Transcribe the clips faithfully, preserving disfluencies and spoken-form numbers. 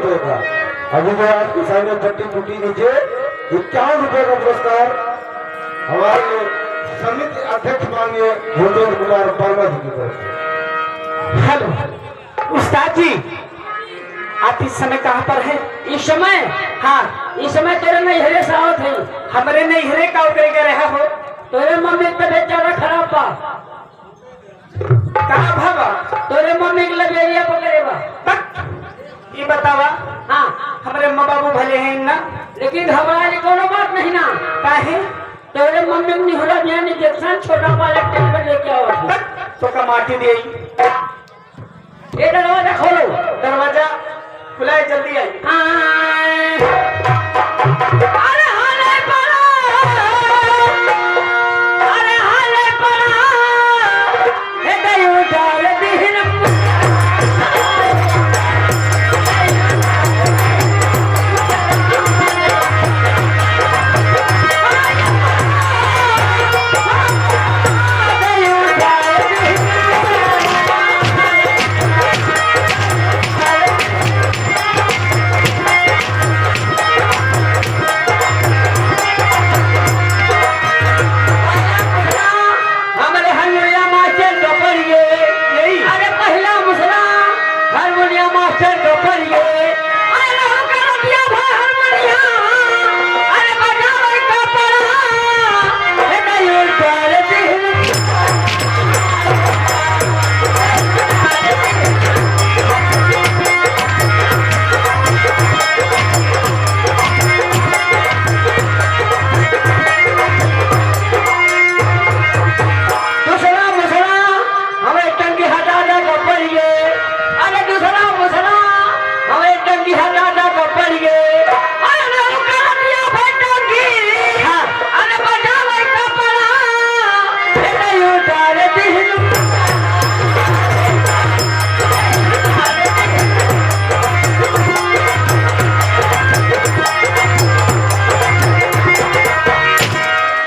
का। अभी जो आपके सामने पट्टी टूटी नीचे, इक्यावन रुपए का पुरस्कार हमारे समिति अध्यक्ष माननीय भूपेंद्र कुमार वर्मा जी की तरफ से। हेलो, उस्ताद जी, आप इस समय कहाँ पर हैं? इस समय? हाँ। इस समय तेरे नैहरे से आवत है। हमरे नैहरे का उतरे के रहा हो? तोरे मम्मी के तबीयत ज्यादा खराब बा। का भवा? तोरे मम्मी के लबेरिया पकड़े बा। बक, ई बतावा। हाँ। हमरे माँ बाबू भले हैं ना? लेकिन घबराए के कोनो बात नहीं ना। काहे? तोरे मम्मी के निहुरा बिहान इंजेक्शन छोटा वाला टेबलेट लेके आवत है। बक, तो का माटी दे। ए दरवाजा खोलो। दरवाजा खुलाए, जल्दी आई। हाँ। अरे हाले पड़ा, अरे हाले पड़ा, हे दयू डाल दीन। हमरे हलुइया मास्टर को पढ़िए, यही। अरे पहला मुसला हरमोनिया मास्टर को पढ़िए। अरे हो करतिया भाई हरमोनिया, अरे बजावे का पड़ा, हे दयू डाल दीन। दूसरा मुसला हमें टंकी हटा दे तो पड़िए। अरे दूसरा मुसला हमें टंकी हटा दे तो पड़िए। अरे ना उतार दिया भाई टंकी। हाँ। अरे बजा भाई कपड़ा। ये नहीं उतार दी।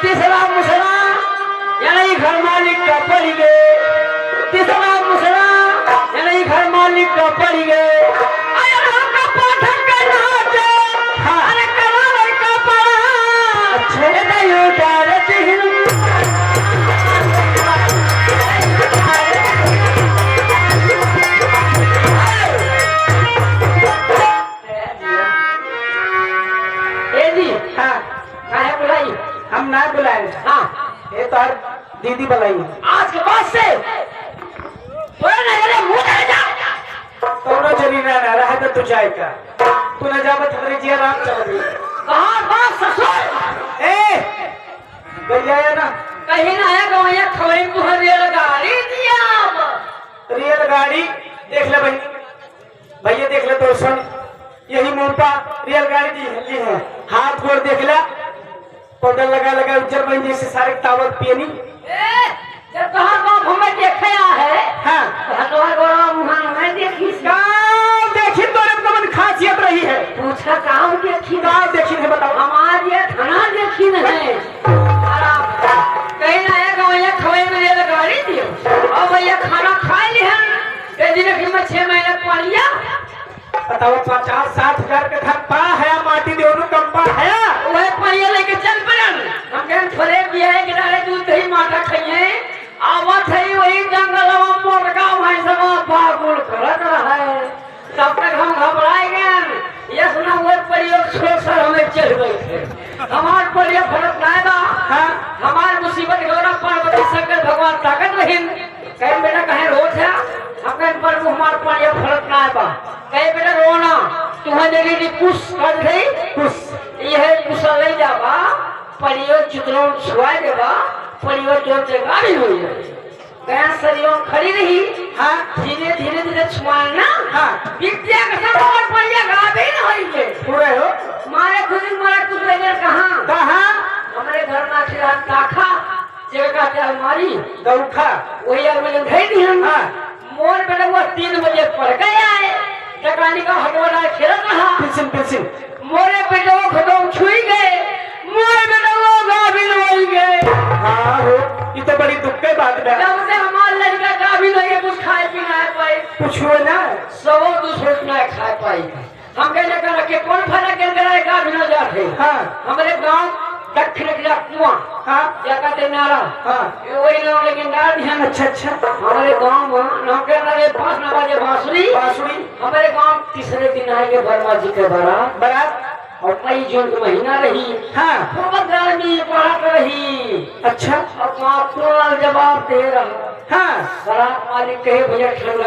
तीसरा मुसला, यानी घर मालिक का पड़ गए। तीसरा मुसला, यानी घर मालिक का पड़ गए। अरे राम का पाठक का नाच। हाँ। अरे कला लड़का पड़ा। अच्छा। ये तो यूं डाल दी। ए जी। हाँ। काहे बुलाई? हम ना बुलाए। हाँ। ये तो हर दीदी बुलाई। आज के बाद से तोरे नहीं रे, मुंह नहीं जा। तोरो जरी ना, ना रहे तो तू जाए का? तू ना जाबत हमरे जिया राम चल रही। कहाँ बात ससुर? ए, गलिया है ना? कहीं ना है गवैया खवई मुँह रेलगाड़ी दिया अब। रेलगाड़ी देख ले भाई। भैया देख ले दोस्तन, यही मुंह पा रेलगाड़ी दी, ली है। हाथ गोड़ देख ले, पाउडर लगा लगा उज्जर बन जैसे सारे टावर पियनी। ए, जब तोहार बाप हमें देखे आ है, हाँ। तो तोहार गोड़वा मुहान हमें देखी। का देखी तोरे में कौन खासियत रही है? पूछा का देखी? का देखी है बताओ? हमार ये थाना देखी नहीं। कहीं ना है गवैया खवई में रेलगाड़ी दियो। अब भैया खाना खा ली हम। ए दिन की मैं छह महीने पड़िया। बताओ, पचास साठ हजार के धन पा है, माटी देवरू कम पा है। वह पड़िया लेके चल पड़न। हम कहें थोड़े बियाहे के डाले दूध दही माठा खाइए। आवत है वही जंगलवा मोटका भैंसवा बागुल करत रहा है। तब तक हम घबराए गए। यस ना हुए पड़ियो छोड़ सर हमें चढ़ गए थे। हमार पड़िया फरक ना बा। हाँ। हमार मुसीबत गौरा पार्वती शंकर भगवान ताकत रहिन। कहे बेटा कहे रोत है, हम कहे प्रभु हमार पड़िया फरत ना बा। कहे बेटा रोना, तुम्हें देगी नी कुछ कर दे, कुछ। यह कुछ ले जावा, पड़ियो चित्रों छुआ देवा, पड़ियो जो जगह भी हो जाए। गया सरियों खड़ी रही, हाँ। धीरे धीरे धीरे छुआ ना, हाँ। विद्या के सब और पड़िया गावे न होइए। पूरे हो? मारे खुद मारे कुछ ले कहाँ? कहाँ? हमारे घर ना खिला ताखा। जेका कहते हैं हमारी गौखा। वही यार मैंने धई दी हम। हाँ। मोर बेटवा तीन बजे पढ़ के आए, जकानी का हटवाना खेलत रहा। पिलसिन, पिलसिन। मोरे बेटवा खतम छुई गए, मोरे बेटवा गाभिन होई गए। हाँ हो, ये तो बड़ी दुख के बात बा। जब से हमार लड़का गाभिन होई गए, कुछ खाए पी ना पाए। कुछ हुआ ना? सवा दो सौ रुपया खाए पाई। हम कहले कहला के कौन फरक के अंदर आए, गाँव ना जात है। हाँ। हमरे गाँव दक्षिण के कुआं। हाँ। या कहते नाला। हाँ। ये वही नाम लेकिन डाल दिया। अच्छा, अच्छा। हमरे गाँव में नाम के अंदर ये बांस ना बाजे बांसुरी। बांसुरी। हमरे गाँव तीसरे दिन आए के वर्मा जी के बारात। बारात। और मई जून के महीना रही। हाँ। खूब गर्मी पड़त रही। अच्छा। और गाँव तो जवाब दे रहा। हाँ। बारात मालिक कहे, "भैया ठंडा